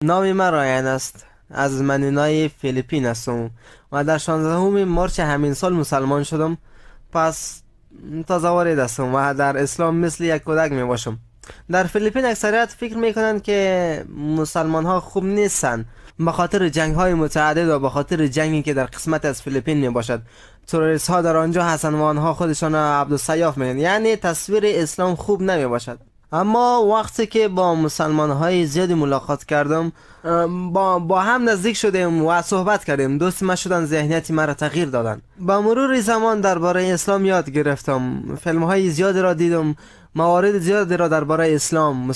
نام من رایان است، از منینای فیلیپین هستم و در 16 مارچ همین سال مسلمان شدم. پس تازه وارد هستم و در اسلام مثل یک کودک می باشم. در فیلیپین اکثریت فکر می کنند که مسلمان ها خوب نیستند، به خاطر جنگ های متعدد و به خاطر جنگی که در قسمت از فیلیپین می باشد. تروریست ها در آنجا هستند و آنها خودشان عبدالسیاف میگن، یعنی تصویر اسلام خوب نمی باشد. اما وقتی که با مسلمان های زیادی ملاقات کردم، با هم نزدیک شدیم و صحبت کردیم، دوست ما شدن، ذهنیت مرا تغییر دادن. با مرور زمان درباره اسلام یاد گرفتم، فیلم های زیادی را دیدم، موارد زیادی را درباره اسلام،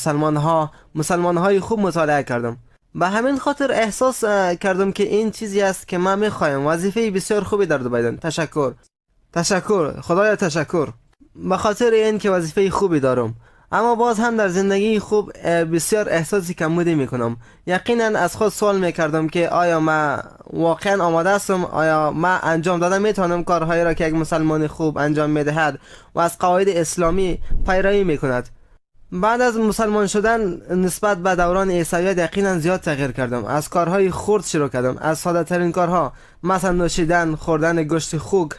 مسلمان های خوب مطالعه کردم. به همین خاطر احساس کردم که این چیزی است که من میخوایم. وظیفه بسیار خوبی در دبی دارم. تشکر، تشکر، خدایا تشکر، به خاطر این که وظیفه خوبی دارم. اما باز هم در زندگی خوب بسیار احساسی کمبودی میکنم. یقینا از خود سوال میکردم که آیا من واقعا آماده هستم؟ آیا من انجام دادم میتونم کارهایی را که یک مسلمان خوب انجام میدهد و از قواعد اسلامی پیروی میکند؟ بعد از مسلمان شدن نسبت به دوران عیسویت یقینا زیاد تغییر کردم. از کارهای خرد شروع کردم، از ساده ترین کارها، مثلا نوشیدن، خوردن گوشت خوک.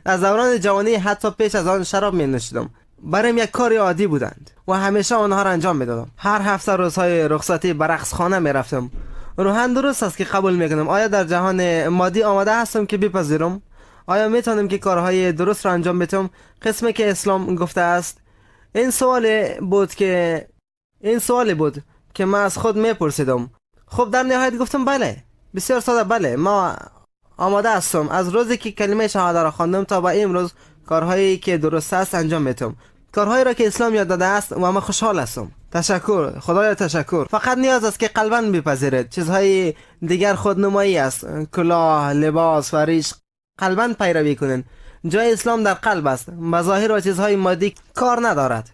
از دوران جوانی حتی پیش از آن شراب می نوشیدم. برایم یک کار عادی بودند و همیشه آنها را انجام میدادم. هر هفته روزهای رخصتی به رقص خانه میرفتم. روحاً درست است که قبول میکنم. آیا در جهان مادی آماده هستم که بپذیرم؟ آیا میتونم که کارهای درست را انجام بدم قسمی که اسلام گفته است؟ این سوالی بود که من از خود میپرسیدم. خب در نهایت گفتم بله، بسیار ساده، بله ما آماده هستم. از روزی که کلمه شهاده را خواندم تا به امروز کارهایی که درست است انجام میدم، کارهایی را که اسلام یاد داده است و من خوشحال هستم. تشکر، خدایا تشکر. فقط نیاز است که قلباً بپذیرید. چیزهای دیگر خودنمایی است، کلاه، لباس و ریش. قلباً پیروی کنید. جای اسلام در قلب است، مظاهر و چیزهای مادی کار ندارد.